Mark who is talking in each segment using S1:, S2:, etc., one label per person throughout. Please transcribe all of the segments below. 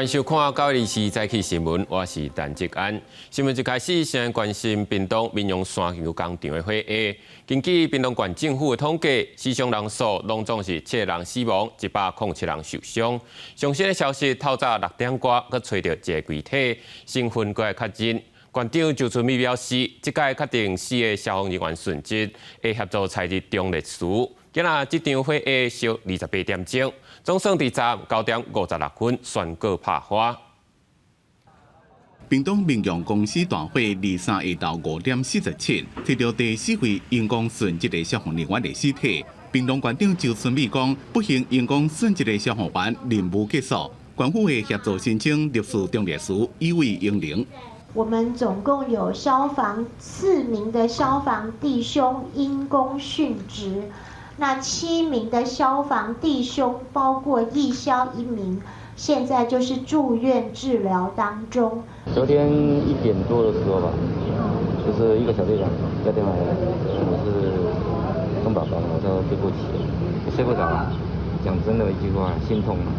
S1: 歡迎收看9月24早起新聞，我是陳志安。新聞一開始先關心屏東民雄山油工廠的火災。根據屏東縣政府的統計，死傷人數攏總是七人死亡，107人受傷。上新的消息，透早6點外，閣揣著一个遺體，身份閣來確認。縣長周春米表示，這擺確定死的消防人員殉職，會協助採入忠烈祠。今仔這場火災燒28點鐘，總算佇昨暗9點56分宣告拍花。
S2: 屏東民雄公司大火，23下晝5點47，提著第四位因公殉職的消防人員的屍體。屏東縣長周春米講，不幸因公殉職的消防員任務結束，縣府會協助申請立祠忠烈祠，以慰英靈。
S3: 我們總共有消防四名的消防弟兄因公殉職，那七名的消防弟兄，包括義消一名，現在就是住院治療當中。
S4: 昨天1點多的時候吧，就是一個小隊長打電話來，我是鍾寶寶，我說對不起，我睡不着啊，講真的一句話，心痛啊，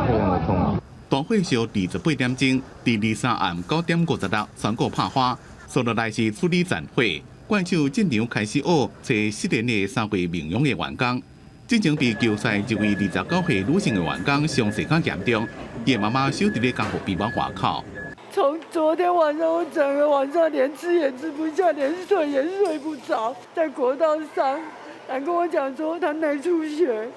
S4: 非常的痛啊。
S2: 大火燒28點鐘，佇23暗9點56宣告拍花，紲落來是處理殘火。怪手進場開始挖，揣失聯的三位民雄的員工。進前被救出一位29歲女性的員工，傷勢較嚴重，伊的媽媽守佇咧監護病房外口。
S5: 從昨天晚上，我整個晚上連吃也吃不下，連睡也睡不着。在國道上，來跟我講說他內出血。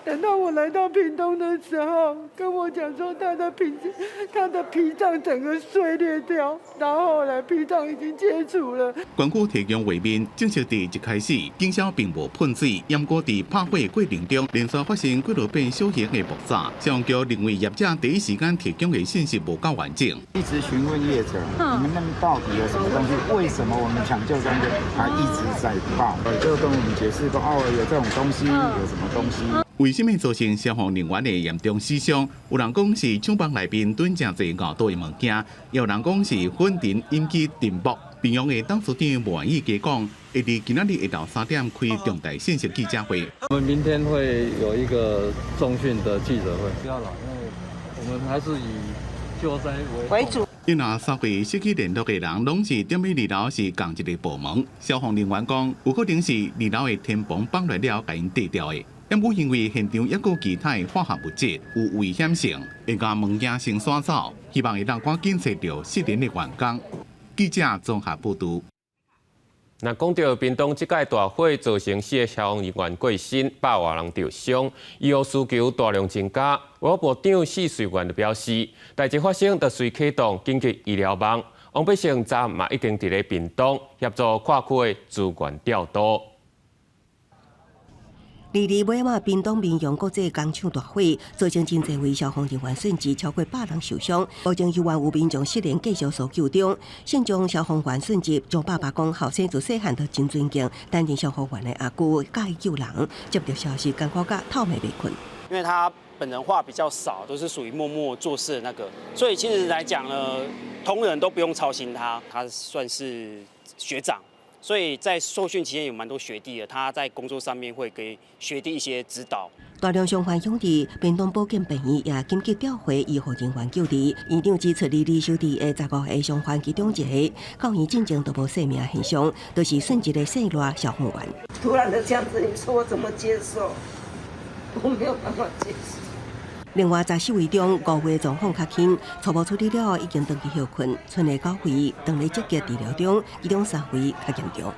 S5: 等到我來到屏東的時候，跟我講說他的脾臟整個碎裂掉，然後後來脾臟已經切除了。
S2: 官府提供畫面，證實佇一開始警消並無噴水，毋過佇拍火過程中，連續發生幾落變小型的爆炸。消防局認為業者第一時間提供的信息無夠完整。
S6: 一直詢問業者，你們那邊到底有什麼東西？為什麼我們搶救中間還一直在爆？就跟我們解釋說，哦，有這種東西，有什麼東西。
S2: 為什麼造成消防人員的嚴重死傷？有人講是廠房內面囤誠濟熬毒的物件，也有人講是粉塵引起塵爆。屏陽的董事長無願意加講，會佇今仔日下晝3點開重大信息記者會。
S7: 我們明天會有一個重訊的記者會。不要了，因為我們還是以救災為主。
S2: 因為三位失去聯絡的人，攏是踮佇二樓是仝一个部門。消防人員講，有可能是二樓的天棚放落了，共𪜶綴掉的。毋過因為現場猶閣有其他的化學物質有危險性，會共物件先徙走，希望會當趕緊揣著失聯的員工。記者綜合報導。
S1: 那講到屏東這擺大火造成四个消防人員過身，百外人著傷，醫護需求大量增加。衛福部長許瑞元就表示，代誌發生就隨啟動緊急醫療網，王必勝昨嘛已經佇咧屏東協助跨區的資源調度。
S8: 二二尾仔，屏東民雄國際工廠大火，造成真濟位消防人員殉職，超過百人受傷。目前猶原有民眾失聯，繼續搜救中。信將消防員殉職，張爸爸講，後生自細漢就真尊敬擔任消防員的阿舅，佮意救人。接著消息，艱苦甲透暝袂睏。
S9: 因為他本人話比較少，都是屬於默默做事的那個，所以其實來講呢，同仁都不用操心他，他算是學長。所以在受訓期間有蠻多學弟的，他在工作上面會給學弟一些指導。
S8: 大量傷患湧至屏東保健病院也緊急調回醫護人員救治。院長指出，二二收治的15個傷患其中一個，到院進前都無生命現象，都是殉職的姓賴消防員。
S10: 突然的這樣子，你說我怎麼接受？我沒有辦法接受。
S8: 另外，14位中五位狀況較輕，初步處理了後已經轉去歇睏，賰的九位當咧積極治療中，其中三位較嚴重。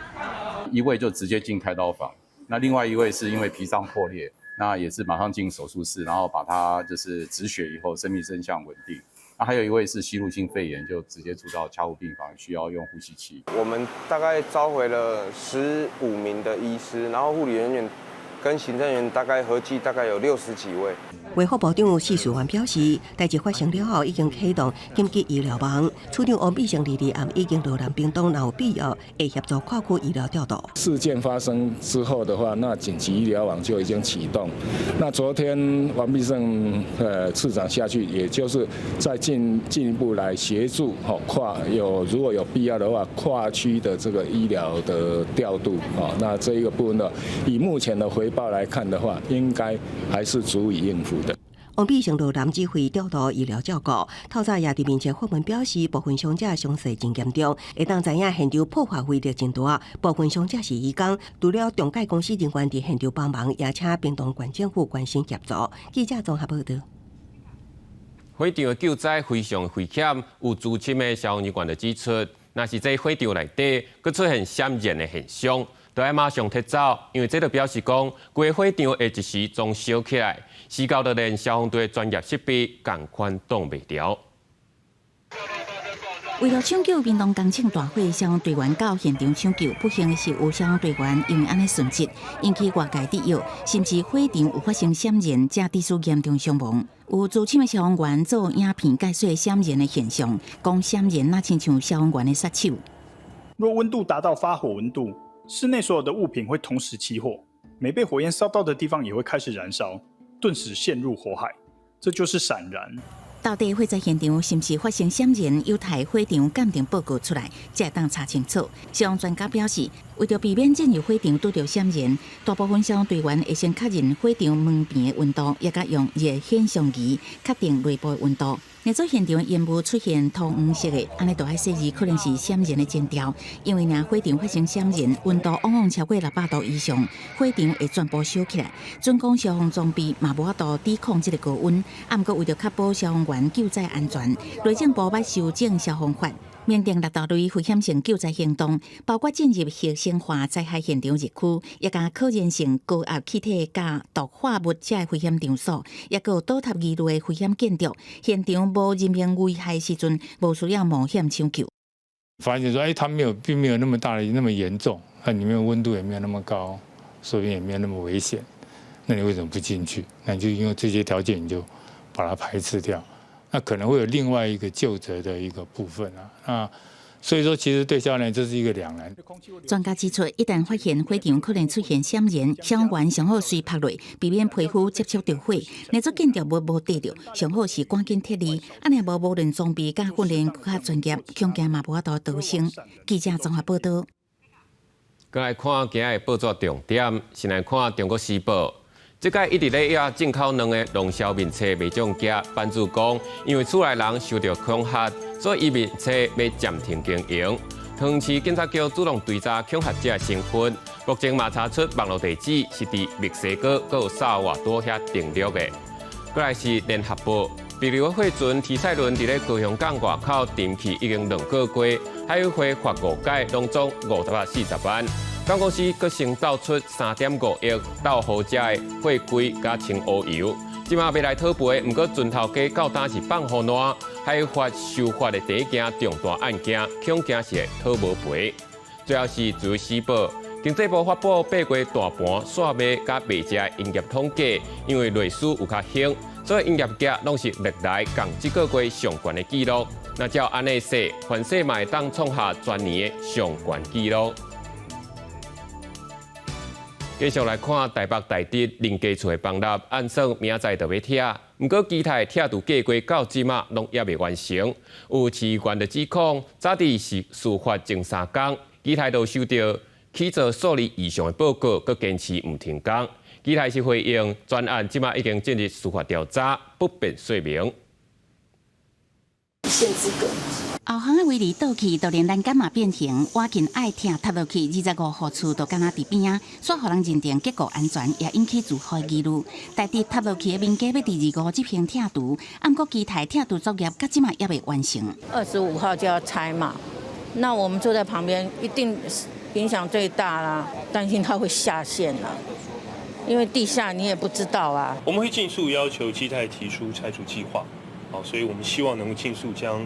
S11: 一位就直接進開刀房，那另外一位是因為脾臟破裂，那也是馬上進手術室，然後把他就是止血以後，生命徵象穩定。那還有一位是吸入性肺炎，就直接住到加護病房，需要用呼吸器。
S12: 我們大概召回了15名的醫師，然後護理人員跟行政員大概合計大概有60幾位。
S8: 衛福部長許瑞元表示，代誌發生了後，已經啟動緊急醫療網，處長王必勝二二暗已經到南屏東，若有必要會協助跨區醫療調度。
S13: 事件發生之後的話，那緊急醫療網就已經啟動。那昨天王必勝次長下去，也就是再進一步來協助，跨有如果有必要的話，跨區的這個醫療的調度，那這一個部分呢，以目前的回報來看的話，應該還是足以應付的。
S8: 王必勝落南指揮調度醫療照顧。透早也佇面前發文表示，部分傷者傷勢真嚴重，會當知影現場破壞威力真大。部分傷者是醫工，除了中介公司人員佇現場幫忙，也請屏東縣政府關心協助。記者綜合報道。
S1: 火場的救災非常危險，有資深的消防人員就指出，若是這火場內底閣出現閃燃的現象，就愛馬上撤走，因為這就表示講，規个火場會一時總燒起來，死到就連消防隊的專業設備仝款擋袂牢。
S14: 為了搶救屏東工廠大火，消防隊員到現場搶救，不幸的是有消防隊員因為按呢殉職，引起外界質疑，是毋是火場有發生閃燃，才致使嚴重傷亡？有資深的消防員做影片解說閃燃的現象，講閃燃若親像消防員的殺手。
S15: 若溫度達到發火溫度，室內所有的物品會同時起火，每被火焰燒到的地方也會開始燃燒，頓時陷入火海，這就是閃燃。
S14: 到底火災現場是毋是發生閃燃？有待火場鑑定報告出來，才會當查清楚。消防專家表示，為著避免進入火場拄著閃燃，大部分消防隊員會先確認火場門邊的溫度，也佮用熱顯像儀確定內部的溫度。若做現場煙霧出現土黃色的，按呢就愛細意可能是閃燃的前兆。因為若火場發生閃燃，溫度往往超過600度以上，火場會全部燒起來。準講消防裝備嘛無法度抵抗這个高溫。啊，毋過為著確保消防員救災安全，內政部捌修正消防法，明定六大類危險性救災行動，包括進入核生化災害現場熱區，也佮可燃性高壓氣體佮毒化物這个危險場所，也閣有倒塌疑慮的危險建築，現場無人命危害時陣，無需要冒險搶救。
S16: 發現說，哎，它沒有，並沒有那麼大的、那麼嚴重，它裡面溫度也沒有那麼高，所以也沒有那麼危險。那你為什麼不進去？那你就因為這些條件，你就把它排斥掉。那可能會有另外一個究責的一個部分啊。那所以說，其實對消防員這是一個兩難。
S14: 專家指出，一旦發現火場可能出現閃燃，消防員上好隨撲落，避免皮膚接觸著火。若做建築物無綴著，上好是趕緊撤離。按呢無無論裝備佮訓練較專業，恐驚嘛無法度逃生。記者綜合報道。
S1: 閣來看今仔的報紙重點，先來看《中國時報》。這擺一直咧抑進口卵的龍痟面冊賣掌業，版主講，因為厝內人受著恐嚇，所以伊面冊欲暫停經營。桃園市警察局主動追查恐嚇者身份，目前嘛查出網路地址是佇墨西哥閣有薩爾瓦多遐登錄的。閣來是聯合報，帛琉貨船提賽輪佇咧高雄港外口沉去已經2個月，海委會罰五改攏總540萬。港公司閣先倒出3.5億斗豪者的貨櫃佮清烏油，這馬欲來討賠，毋過船頭家到今是放予爛，海法修法的第一件重大案件，恐驚是會討無賠。最後是自由時報，經濟部發布8月大盤煞賣佮賣食營業統計，因為類似有較興，所以營業額攏是歷來仝這個月上懸的紀錄。若照按呢勢，凡勢嘛會當創下全年的上懸紀錄。繼續來看台北大直林家厝的崩塌，按算明仔載就欲拆，毋過基泰拆除計劃到這馬攏猶未完成。有市議員就指控，早佇是事發前3工，基泰就收著起造數字異常的報告，閣堅持毋停工。基泰是回應，全案這馬已經進入司法調查，不便說明。
S10: 一線之隔。
S14: 後巷的圍籬倒去，就連欄杆嘛變形，倚近愛拆塌落去25戶厝都敢若佇邊仔，煞予人認定結構安全，也引起住戶疑慮。大直塌落去的民家欲佇25執行拆除，毋過基泰拆除作業到這馬猶未完成。
S17: 25號就要拆嘛，那我們坐在旁邊一定影響最大啦，擔心它會下陷啦，因為地下你也不知道啊。
S18: 我們會盡速要求基泰提出拆除計劃，好，所以我們希望能夠盡速將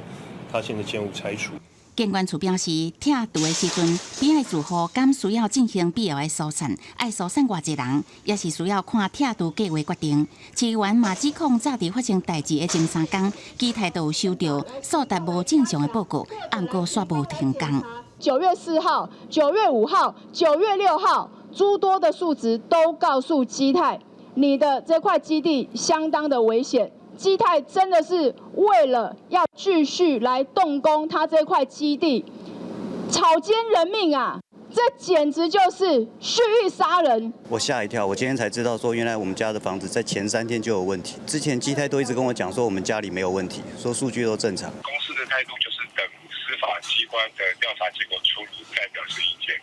S18: 塌陷的建物拆除。
S14: 建管處表示，拆除的時陣，邊仔住戶敢需要進行必要的疏散，愛疏散偌濟人，也是需要看拆除計劃決定。市議員嘛指控早佇發生代誌的前3工，基泰就有收著數值無正常的報告，毋過煞無停工。
S19: 9月4號、9月5號、9月6號，諸多的數值都告訴基泰，你的這塊基地相當的危險。基泰真的是為了要繼續來動工，他這塊基地草菅人命啊！這簡直就是蓄意殺人！
S20: 我嚇一跳，我今天才知道說，原來我們家的房子在前3天就有問題。之前基泰都一直跟我講說，我們家裡沒有問題，說數據都正常。
S21: 公司的態度就是等司法機關的調查結果出爐再表示意見。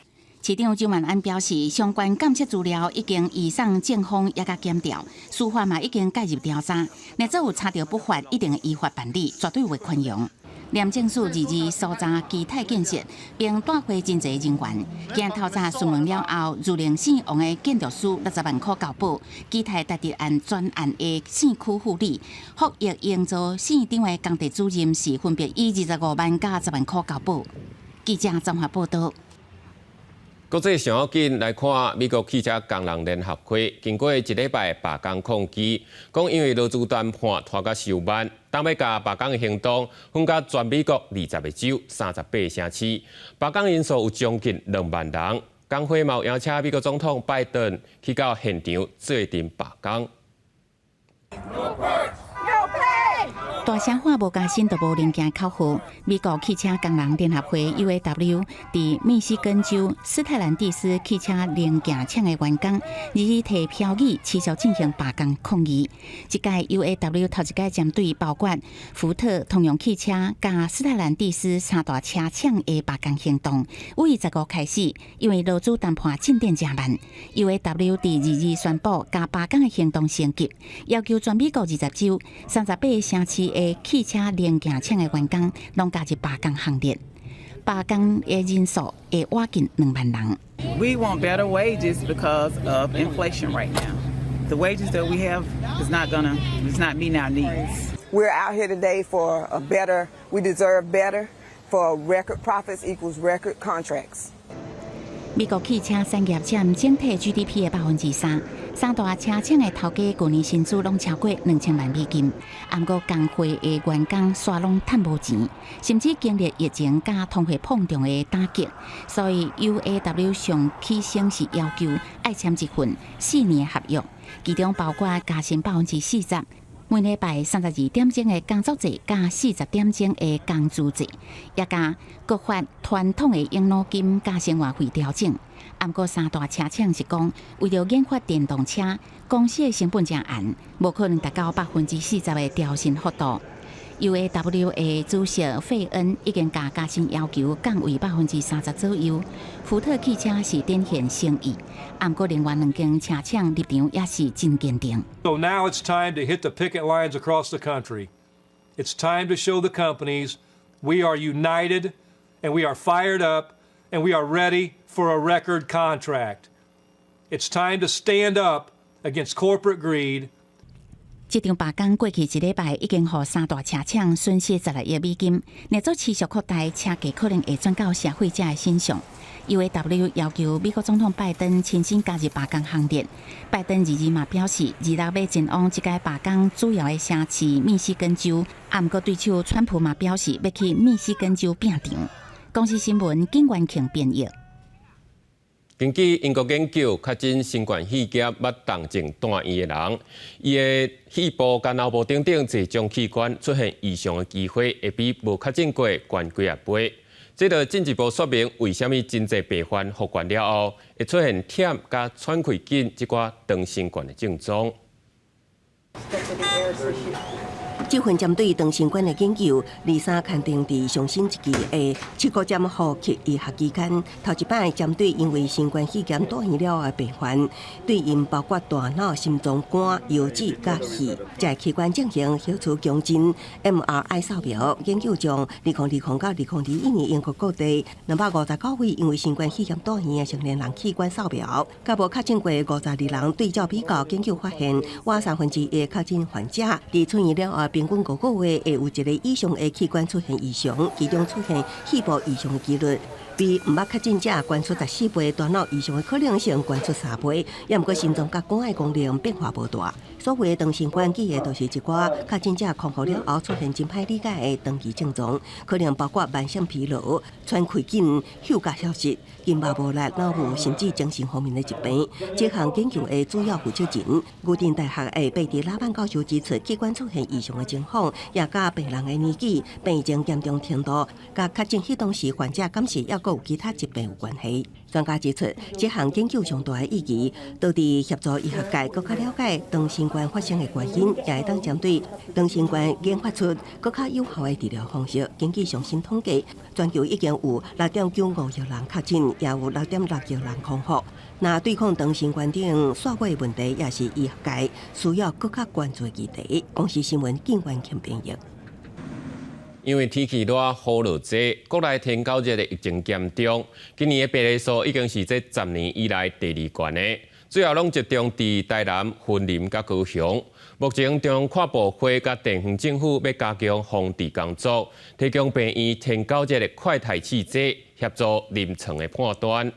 S14: 市長周萬安表示，相關監測資料已經移送政風也佮檢調，司法嘛已經介入調查。若做有查著不法，一定會依法辦理，絕對袂寬容。廉政署二二搜查基泰建設，並帶回真濟人員。今透早詢問了後，如寧死亡的建築師60萬塊交保，基泰台竹案專案的四區副理、福益營造四長的工地主任是分別以25萬佮10萬塊交保。記者綜合報道。
S1: 國際上要緊來看，美國汽車工人聯合會經過一禮拜罷工抗議，講因為勞資談判拖甲傷慢，當欲共罷工的行動分甲全美國20個州、38個城市，罷工人數有將近2萬人。工會嘛邀請美國總統拜登去到現場做陣罷工。
S14: 大聲喊無加薪就無零件口號。美國汽車工人聯合會 UAW 佇密西根州斯泰蘭蒂斯汽車零件廠的員工，二二提標語持續進行罷工抗議。這屆 UAW 頭一屆針對包括福特、通用汽車佮斯泰蘭蒂斯三大車廠的罷工行動，5月15開始，因為勞資談判進展誠慢，UAW 佇二二宣布共罷工的行動升級，要求全美國20州38個城市的汽車零件廠的員工攏加入罷工行列，罷工的人數會倚近2萬人。
S22: We want better wages because of inflation right now. The wages that we have is not meeting our needs.
S23: We're out here today for a better, we deserve better, for record profits equals record contracts.
S14: 美國汽車產業佔整體 GDP 的3%，三大車廠的頭家舊年薪資攏超過2000萬美金。毋過工會的員工煞攏趁無錢，甚至經歷疫情佮通貨膨脹的打擊，所以 UAW 上起先是要求愛簽一份4年合約，其中包括加薪40%，每禮拜32點鐘的工作制佮40點鐘的工資制，也佮閣發傳統的養老金佮生活費調整。毋過三大車廠是講，為著研發電動車，公司的成本誠懸，無可能達到40%的調薪幅度。UAW 的主席費恩已經共加薪要求降為30%左右。福特汽車是展現誠意，毋過另外兩間車廠立場也是真堅定。
S24: So now it's time to hit the picket lines across the country. It's time to show the companies we are united and we are fired up and we are ready for a record contract. It's time to stand up against corporate greed.
S14: 這場罷工過去一禮拜已經予三大車廠損失16億美金，若做持續擴大，車價可能會轉到消費者的身上。UAW 要求美國總統拜登親身加入罷工行列。拜登二二嘛表示，26欲前往這屆罷工主要的城市密西根州。毋過對手川普嘛表示，欲去密西根州拚場。公視新聞景元慶編譯。
S1: 根據英國研究，確診新冠肺炎捌重症住院的人，伊的肺部佮腦部等等濟種器官出現異常的機會，會比無確診過懸幾仔倍。這就進一步說明，為啥物真濟病患復原了後，會出現忝佮喘氣緊這寡長新冠的症狀。
S8: 這份針對長新冠的研究，23刊登佇上新一期的七國針呼吸醫學期刊，頭一擺針對因為新冠肺炎住院了的病患，對𪜶包括大腦、心臟、肝、腰子佮肺這器官進行核磁共振 MRI 掃描。研究將2020到2021年英國各地259位因為新冠肺炎住院的成年人器官掃描，佮無確診過52人對照比較，研究發現，倚1/3的確診患者佇出院了後，平均5個月會有一個以上的器官出現異常，其中出現肺部異常的幾率，比毋捌確診者懸出14倍，大腦異常的可能性懸出3倍，也毋過心臟佮肝的功能變化無大。所謂的長新冠，指的就是一寡確診者康復了後出現真歹理解的長期症狀，可能包括慢性疲勞、喘氣緊、嗅覺消失、筋肉無力、腦霧，甚至精神方面的疾病。這項研究的主要負責人，牛津大學的貝迪拉曼教授指出，器官出現異常的情況，也佮病人的年紀、病情嚴重程度、佮確診彼當時患者敢是猶閣閣有其他疾病有關係。專家指出，這項研究上大的意義，就佇協助醫學界閣較了解長新冠發生的原因，也會當針對長新冠研發出閣較有效的治療方式。根據上新統計，全球已經有6.95億人確診，也有6.6億人康復。那對抗長新冠頂紲尾問題，也是醫學界需要閣較關注的議題。公視新聞警員強編譯。
S1: 因為天氣熱，雨落濟，國內天狗熱的疫情嚴重。今年的病例數已經是這10年以來第二懸的，主要攏集中佇台南、雲林佮高雄。目前中央跨部會佮地方政府欲加強防治工作，提供病院天狗熱的快篩試劑，協助臨床的判斷。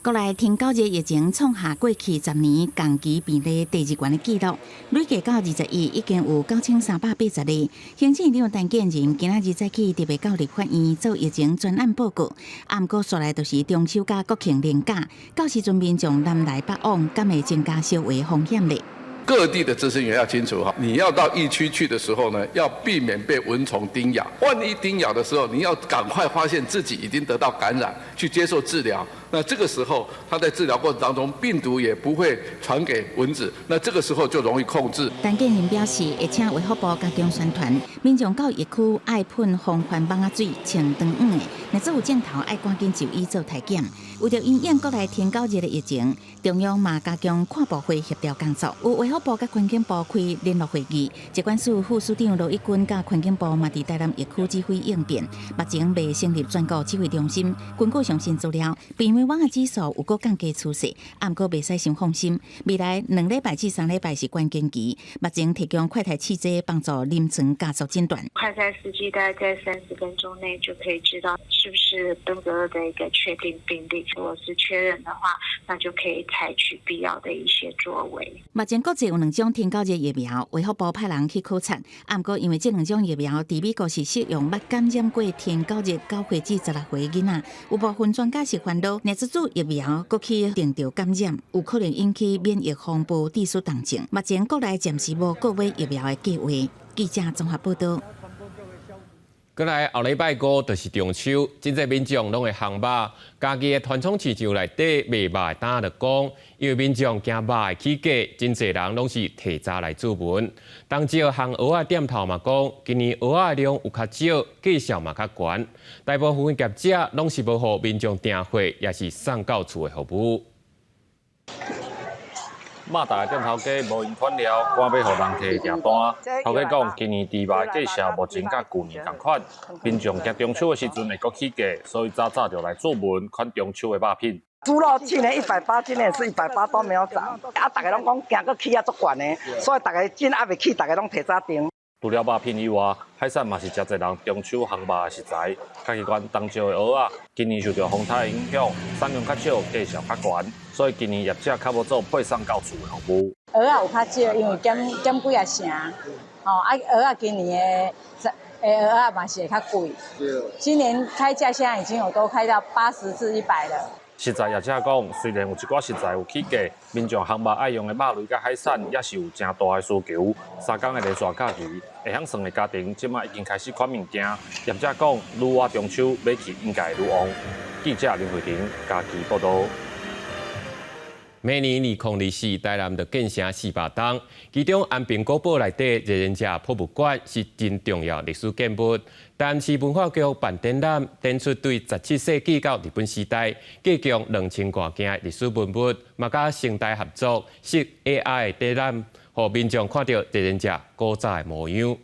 S14: 國內天狗熱疫情創下過去十年同期病例第二懸的紀錄，累計到21已經有9380例。行政院長陳建仁今仔日早起特別到立法院做疫情專案報告，啊，毋過紲來就是中秋佮國慶連假，到時陣民眾南來北往，敢會增加相會風險咧？
S3: 各地的衛生員要清楚哈，你要到疫區去的時候呢，要避免被蚊蟲叮咬。萬一叮咬的時候，你要趕快發現自己已經得到感染，去接受治療。那這個時候，他在治療過程當中，病毒也不會傳給蚊子。那這個時候就容易控制。
S14: 陳建仁表示，會請衛福部加強宣傳，民眾到疫區愛噴防蚊網仔水，穿長羽的，若做有症頭，愛趕緊就醫做篩檢。為著因應國內天狗熱的疫情，中央嘛加強跨部會協調工作，有衛福部佮環境部開聯絡會議，疾管署副署長羅一鈞佮環境部嘛佇台南疫區指揮應變，目前未成立全國指揮中心。根據上新資料，病危網的指數有閣降低趨勢，毋過袂使傷放心。未來2禮拜至3禮拜是關鍵期，目前提供快篩試劑幫助臨床加速診斷。
S4: 快篩試劑大概在30分鐘內就可以知道是不是登革熱的一個確定病例。如果是確認的話，那就可以採取必要的一些作為。
S14: 目前國際有兩種天狗熱疫苗，衛福部派人去考察。啊，毋過因為這兩種疫苗佇美國是適用捌感染過天狗熱9歲至16歲囡仔，有部分專家是煩惱，若這注疫苗閣去中著感染，有可能引起免疫風暴致使重症。目前國內暫時無購買疫苗的計劃。記者綜合報道。
S1: 過來後禮拜五就是中秋，真濟民眾攏會烘肉。嘉義的傳統市場內底賣肉的擔就講，因為民眾驚肉會起價，真濟人攏是提早來注文。東石烘蚵仔店頭嘛講，今年蚵仔量有較少，價數嘛較懸。大部分業者攏是無予民眾訂貨，抑是送到厝的服務。
S5: 肉脣的店頭家無閒款了，趕欲予人提訂單。頭家講，今年豬肉的價數目前佮舊年仝款，民眾驚中秋的時陣會閣起價，所以早早就來注文款中秋的肉品。
S6: 豬肉去年180，今年是一百八都沒有漲。啊，逐家攏講驚閣起啊足懸的，所以逐家趁猶未起，逐家攏提早訂。
S5: 除了肉品以外，海產嘛是誠濟人中秋烘肉的食材。嘉義縣東石的蚵仔，今年受著風颱影響，產量較少，價數較懸，所以今年業者較無做配送到厝的服務。
S25: 蚵仔有較少，因為減減幾仔成，吼啊蚵仔今年的蚵仔嘛是會較貴。今年開價現在已經有都開到80至100了。
S5: 食材業者講，雖然有一寡食材有起價，民眾烘肉愛用的肉類佮海產也是有誠大的需求。3工的連續假期，會曉算的家庭，這馬已經開始款物件。業者講，愈倚中秋買氣應該會愈旺。記者林慧婷嘉義報導。
S1: 明年2024，台南就建成400冬，其中安平古堡內底熱人社博物館是真重要歷史建物。台南市文化局辦展覽，展出對17世紀到日本時代，計共2000外件歷史文物，嘛佮成大合作設 AR 的展覽，予民眾看著熱人社古早的模樣。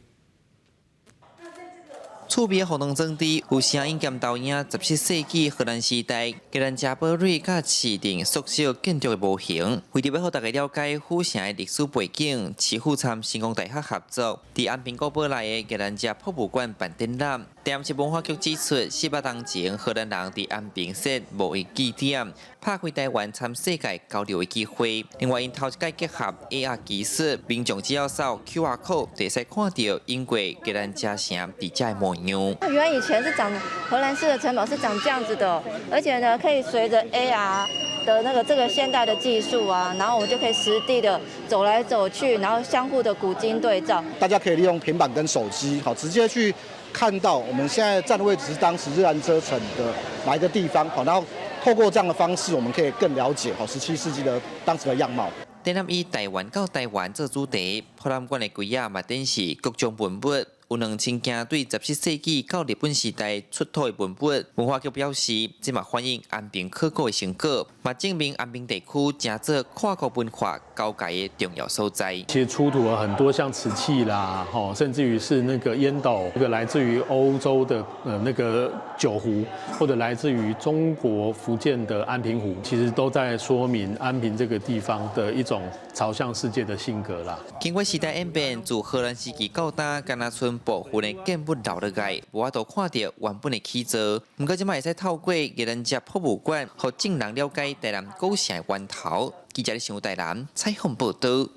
S26: 厝邊互動裝置有聲音兼投影，17世紀荷蘭時代吉蘭遮堡壘佮市鎮宿舍建築的模型，為著欲予大家了解府城的歷史背景，市府參成功大學合作，佇安平古堡內的吉蘭遮博物館辦展覽。台南市文化局指出，400冬前荷蘭人佇安平設貿易據點，拍開台灣參世界交流的機會。另外，𪜶頭一擺結合 AR 技術，民眾只要掃 QR code，就會使看著英國吉蘭遮城佇遮的模樣。
S27: 原來以前是長荷蘭式的城堡是長這樣子的，而且呢，可以隨着 AR 的那個這個現代的技術啊，然後我們就可以實地的走來走去，然後相互的古今對照。
S28: 大家可以利用平板跟手機，好，直接去
S2: 看到我們現在站的位置是當時熱蘭遮城的哪一個地方，好，然後透過這樣的方式，我們可以更了解好17世紀的當時的樣貌。
S26: 展覽以台灣到台灣做主題，博覽館的櫃仔嘛展示各種文物，有2000件對17世紀到日本時代出土的文物。文化局表示，這嘛反映安平考古的成果，嘛證明安平地區誠做跨國文化交界的重要所在。
S7: 其實出土了很多像瓷器啦，甚至於是那個煙斗，這個來自於歐洲的那個酒壺，或者來自於中國福建的安平壺，其實都在說明安平這個地方的一種朝向世界的性格啦。
S26: 經過時代演變，自荷蘭時期到今，敢若賰部分的建物留落來，無法度看著原本的起造。毋過這擺會使透過熱蘭遮博物館，予眾人了解台南古城的源頭。記者李台南採訪報導。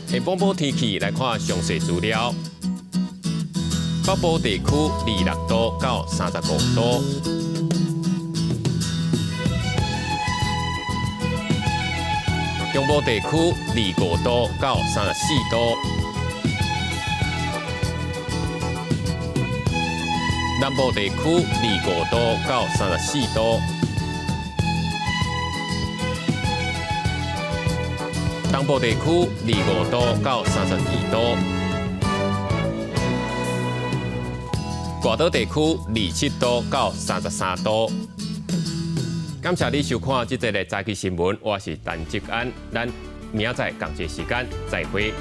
S1: 下晡晡天氣來看詳細資料。北部地區26度到35度。中部地區25度到34度。南部地區25度到34度。東部地區25度到32度。外島地區27度到33度。感謝你收看這節的早起新聞，我是陳志安，咱明仔載仝一時間再會。